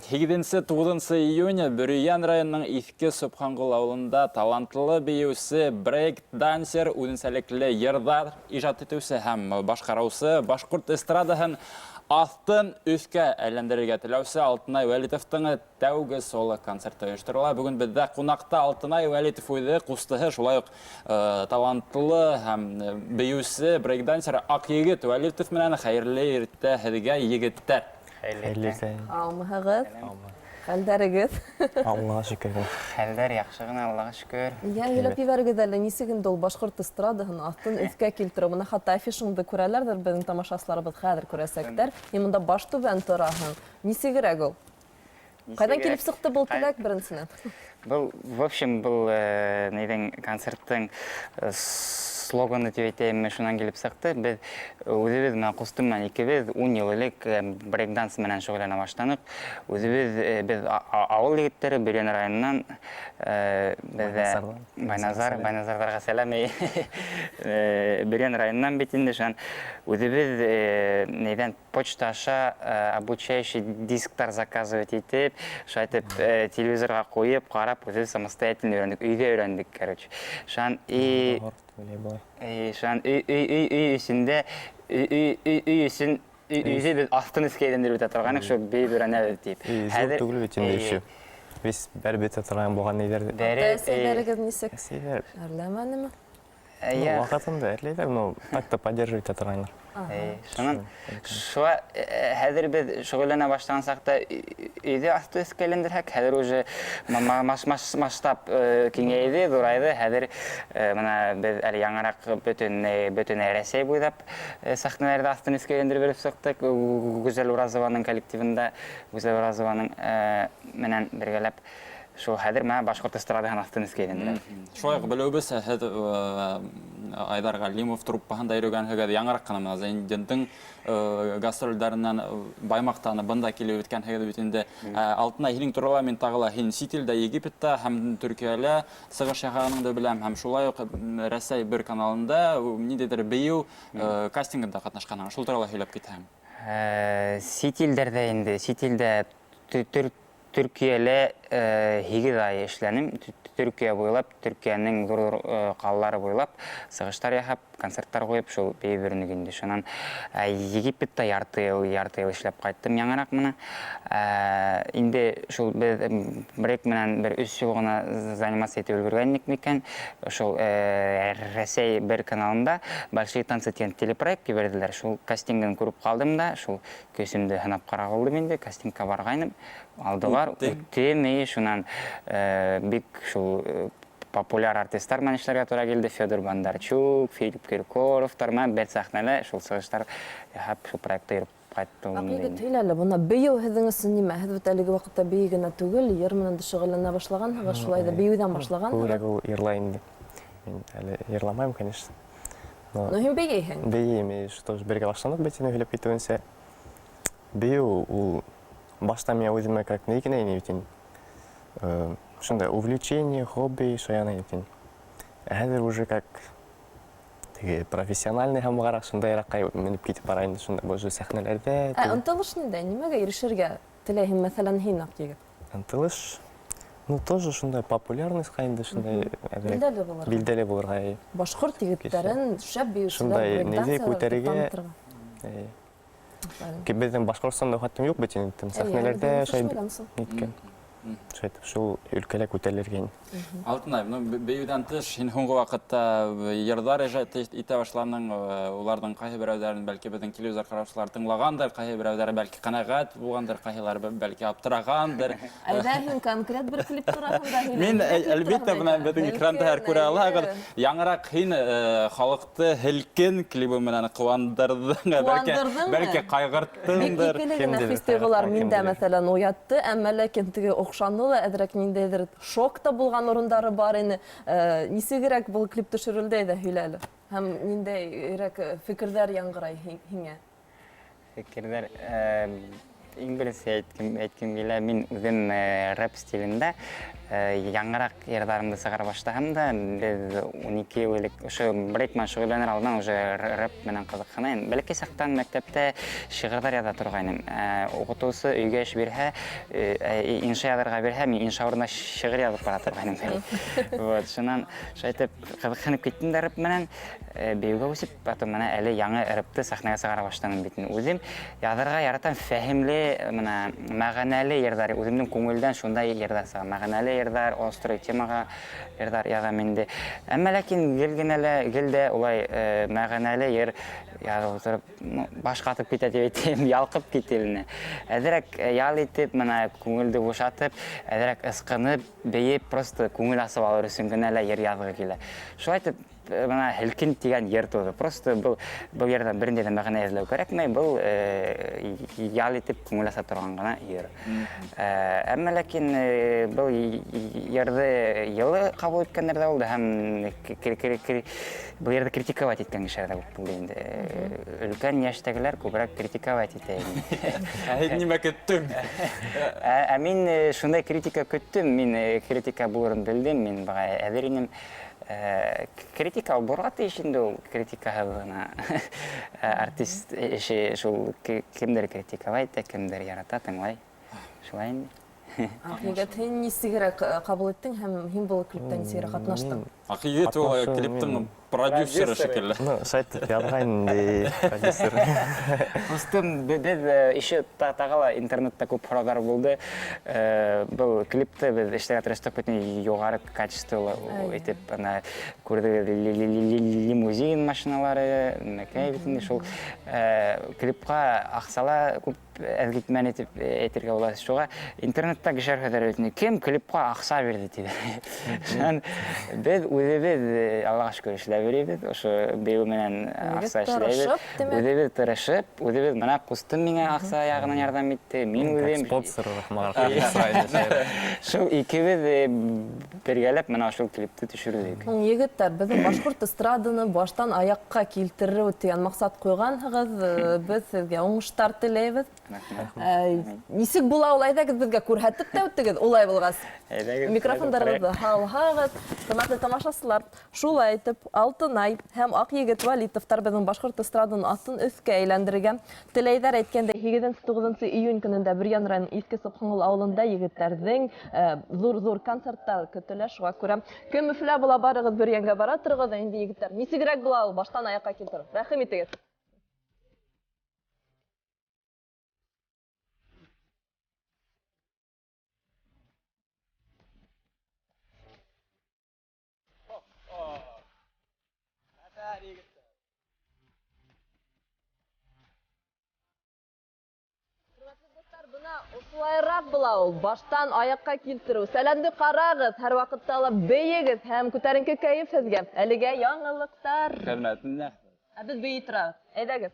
8-9 июнь Бөрйән районының Иҫке Собханғол ауылында талантлы бейеүсе, брейк-дансер, үҙенсәлекле йырҙар ижад итеүсе һәм башҡарыусы, башҡорт эстрадаһын аҫтын өҫкә әйләндерергә теләүсе Алтынай Вәлитовтың тәүге соло концерты ойошторола. Бөгөн беҙҙә ҡунаҡта Алтынай Вәлитов үҙе, ҡустыһы, шулай уҡ талантлы һәм бейеүсе, брейк-дансер Аҡъегет Вәлитов менән. Хәйерле иртә һеҙгә, егеттәр! Хәйерле иртә. Һаумыһығыҙ? Хәлдәрегеҙ? Аллаға шөкөр. Хәлдәр яҡшы ғына, Аллаға шөкөр. Йә, һөйләп ебәрегеҙ әле, нисек инде ул башҡорт эстрадаһын аҫтын өҫкә килтереү? Бына хатта афишаңды күрәләрҙер беҙҙең тамашасыларыбыҙ, хәҙер күрәсәктәр. Һин монда баш түбән тораһың. Нисегерәк ул? Ҡайҙан килеп сыҡты был теләк беренсенән? Был, в общем, был нейҙең концерттың слоганы тип әйтәйемме, шунан килеп сыҡты. Беҙ үҙебеҙ менән ҡустым менән икебеҙ 10 йыл элек брейк-данс менән шөғөлләнә башланыҡ. Үҙебеҙ беҙ ауыл егеттәре Бөрйән районынан, беҙҙә Байназар, Байназарҙарға сәләм. Бөрйән районынан бит инде, шунан үҙебеҙ нейҙән почта аша обучающий дисктар заказывать итеп, шулай итеп телевизорға ҡуйып, ҡарап, үҙебеҙ самостоятельно өйрәндек, өйҙә өйрәндек, короче. Шунан и шунан өй өй өй өй эсендә өй өй өй өсөн өйҙө беҙ аҫтын өҫкә әйләндереп бөтә торғайныҡ, шул бейеп өйрәнәбеҙ тип. Хәҙер түгел бит инде еще. Весь бәреп бөтә торған булған нейҙәр. Әсәйҙәрегеҙ нисек? Әсәйҙәр. Әрләмәнеме? Ну, ваҡытында әрләйҙәр, но так-то поддерживать итә торғайнылар. Шунан шуға хәҙер беҙ шөғөлләнә башлаған саҡта өйҙө аҫты өҫкә әйләндерһәк, хәҙер уже масштаб киңәйҙе, ҙурайҙы. Хәҙер бына беҙ әле яңыраҡ бөтөн бөтөн Рәсәй буйлап сәхнәләрҙе аҫтын өҫкә әйләндереп йөрөп сыҡтыҡ. Гүзәл Уразованың коллективында, Гүзәл Уразованың менән бергәләп. Шул хәҙер менә башҡорт эстрадаһын аҫтын өҫкә әйләндерә. Шулай уҡ белеүебеҙсә, һеҙ Айҙар Ғәлимов труппаһында йөрөгәнһегеҙ, яңыраҡ ҡына менә Зәйнетдиндең гастролдәренән Баймаҡтан бында килеп еткәнһегеҙ бит инде. Алтынай, һинең турала мин тағы ла һин сит илдә, Египетта һәм Төркиәлә сығыш яһағаныңды беләм һәм шулай уҡ Рәсәй бер каналында ниндәйҙер бейеү кастингында ҡатнашҡанһың. Шул турала һөйләп китһәң. Сит илдәрҙә инде, сит илдә Төркиәлә 8 ай эшләнем. Төркиә буйлап, Төркиәнең ҙур-ҙур ҡалалары буйлап сығыштар яһап, концерттар ҡуйып, шул бейеп йөрөнөк инде. Шунан Египетта ярты йыл, ярты йыл эшләп ҡайттым яңыраҡ менә. Инде шул беҙ брейк менән бер өс йыл ғына заниматься итеп өлгөргән инек микән. Шул Рәсәй бер каналында Большие танцы тигән телепроект ебәрҙеләр. Шул кастингын күреп ҡалдым да, шул Көсөмдө һынап ҡарағы булдым инде, кастингка барғайным. Алдылар, үттем, и шунан бик шул популяр артисттар менән эшләргә тура килде. Федор Бондарчук, Филипп Киркоровтар менән бер сәхнәлә шул сығыштар яһап, шул проектта йөрөп ҡайттым. Аҡ егет, һөйлә әле, бына бейеү һеҙҙең өсөн нимә? Һеҙ бит әлеге ваҡытта бейей генә түгел, йыр менән дә шөғөлләнә башлағанһығыҙ, шулай ҙа бейеүҙән башлағанһығыҙ. Күберәк ул йырлай инде. Мин әле йырламайым, конечно. Но һин бейейһең. Бейейм, и что ж, бергә башланыҡ бит инде һөйләп китеүенсә. Бейеү ул башта миңә үҙемә как ни генә ине бит инде. Шундай увлечение, хобби, шаяна бит инде. Ә хәҙер уже как теге профессиональный һамағыраҡ шундайыраҡҡа менеп китеп бара инде, шундай уже сәхнәләрҙә. Ә ынтылыш ниндәй? Нимәгә ирешергә теләйһең, мәҫәлән, һин, Аҡ егет? Ынтылыш, ну, тоже шундай популярностьҡа инде, шундай әҙерәк. Билдәле булырға. Билдәле булырға, эйе. Башҡорт егеттәрен шәп бейеүселәр, Шундай нейҙе брейк-дансерҙар итеп күтәрергә. танытырға. Эйе. Афәрин. Беҙҙең Башҡортостанда хаттым юҡ бит инде, Эйе, сәхнәләрҙә беҙҙең шулай шулай ниткән. Шулай итеп, шул өлкәлә күтәрелергә инде. Алтынай, ну, бейеүҙән тыш, һин һуңғы ваҡытта йырҙар ижад итә башланың. Уларҙың ҡайһы берәүҙәрен бәлки беҙҙең телевизор ҡараусылар тыңлағандыр, ҡайһы берәүҙәре бәлки ҡәнәғәт булғандыр, ҡайһылары бәлки аптырағандыр. Әйҙә, һин конкрет бер клип тураһында һөйлә. Мин, Ниндәй клип әлбиттә, тураһында бына әйтә? беҙҙең экранда һәр күрә Һелкен, алаһығыҙ. әйе. Яңыраҡ һин халыҡты Һелкен клибы менән ҡыуандырҙың, бәлки, Ҡыуандырҙыңмы? бәлки ҡайғырттыңдыр. Бик икеле генә Кемдер хис-тойғолар ҡайғыртҡан, миндә, кемдер. мәҫәлән, уятты, әммә ләкин теге оҡшаны ла, әҙерәк ниндәйҙер шок та булған урындары бар ине. Нисегерәк был клип төшөрөлдө, әйҙә һөйлә әле. Һәм ниндәйерәк фекерҙәр яңғырай һиңә? Фекерҙәр, Иң беренсе әйткем килә, мин үҙем рэп стилендә яңыраҡ йырҙарымды сығара башлаһам да, беҙ 12 йыл элек ошо брейк менән шөғөлләнер алдынан уже рэп менән ҡыҙыҡһына инем. Бәләкәй саҡтан мәктәптә шиғырҙар яҙа торғайным. Уҡытыусы өйгә эш бирһә, инша яҙырға бирһә, мин инша урынына шиғыр яҙып бара торғайным. Вот, шунан шулай итеп ҡыҙыҡһынып киттем дә рэп менән. Бейеүгә үсеп, потом менә әле яңы рэпты сәхнәгә сығара башланым бит. Үҙем яҙырға яратам, фәһемле, менә мәғәнәле йырҙар, үҙемдең күңелдән шундай йырҙар сыға. Мәғәнәле йырҙар, острый темаға йырҙар яҙам инде. Әммә ләкин гел генә лә, гел дә улай мәғәнәле йыр яҙып ултырып, ну, баш ҡатып китә тип әйтәйем, ялҡып китә инде. Әҙерәк ял итеп, менә күңелде бушатып, әҙерәк ысҡынып, бейеп, просто күңел асып алыр өсөн генә лә йыр яҙғы килә. Шулай итеп, бына Һелкен тигән йыр тыуҙы. Просто был йырҙан бер ниндәй ҙә мәғәнә эҙләү кәрәкмәй, был ял итеп күңел аса торған ғына йыр. Әммә ләкин был йырҙы йылы ҡабул иткәндәр ҙә булды һәм был йырҙы критиковать иткән кешеләр ҙә күп булды инде. Өлкән йәштәгеләр күберәк критиковать итә инде. Ә һин нимә көттөң? Ә мин шундай критика көттөм, мин критика булырын белдем, мин быға әҙер инем. Критика ул булырға тейеш инде ул, критикаһыҙ ғына. Артист эше шул, кемдер критиковать итә, кемдер ярата, тыңлай. Шулай инде. Егет, һин нисегерәк ҡабул иттең һәм һин был клипта нисегерәк ҡатнаштың? Егет ул Ҡатнашыу клиптың мин продюсеры шикелле. Ну, шайтып яҙған инде продюсер. Ҡустым, беҙ еще тағы ла интернетта күп һорауҙар булды. Был клипты беҙ эшләргә тырыштыҡ, бөтөн юғары качестволы итеп, ана күрҙегеҙ лимузин машиналары, нәкәй бит инде шул. Клипҡа аҡсала күп әҙ китмәне тип әйтергә була. Шуға интернетта кешеләр һүҙҙәр бит инде, кем клипҡа аҡса бирҙе тиҙәр. Шунан беҙ үҙебеҙ, Аллаға шөкөр, эшләп йөрөйбөҙ, ошо бейеү менән Үҙебеҙ аҡса эшләйбеҙ. тырышып, тимәк. Үҙебеҙ тырышып, үҙебеҙ бына ҡустым миңә аҡса яғынан ярҙам итте, мин Как үҙем спонсор рәхмәт. Шул икебеҙ бергәләп бына шул клипты төшөрҙөк. Һуң, егеттәр, беҙҙең башҡорт эстраданы баштан аяҡҡа килтереү тигән маҡсат ҡуйғанһығыҙ. Беҙ һеҙгә уңыштар теләйбеҙ. Рәхмәт. Нисек була ул, әйҙәгеҙ беҙгә күрһәтеп тә үттегеҙ, улай булғас. Әйҙәгеҙ, Микрофондарығыҙҙы әйҙәгеҙ. һалһағыҙ. Хөрмәтле тамашасылар, шулай итеп Алтынай һәм Аҡ Егет Вәлитовтар беҙҙең башҡорт эстраданың аҫтын өҫкә әйләндерергә теләйҙәр. Әйткәндәй, һигеҙенсе, туғыҙынсы июнь көнөндә Бөрйән районың Иҫке Собханғол ауылында егеттәрҙең ҙур-ҙур концерттар көтөлә. Шуға күрә кем Өфөлә була, барығыҙ Бөрйәнгә бара тороғоҙ. Инде егеттәр, нисегерәк була ул баштан аяҡҡа килтереү? Рәхим итегеҙ. Ошолайыраҡ була ул, баштан аяҡҡа килтереү. Сәләмде ҡарағыҙ, һәр ваҡытта ла бейегеҙ һәм күтәренке кәйеф һеҙгә. Әлегә яңылыҡтар. Хөрмәтле. Ә беҙ бейей торабыҙ. Әйҙәгеҙ.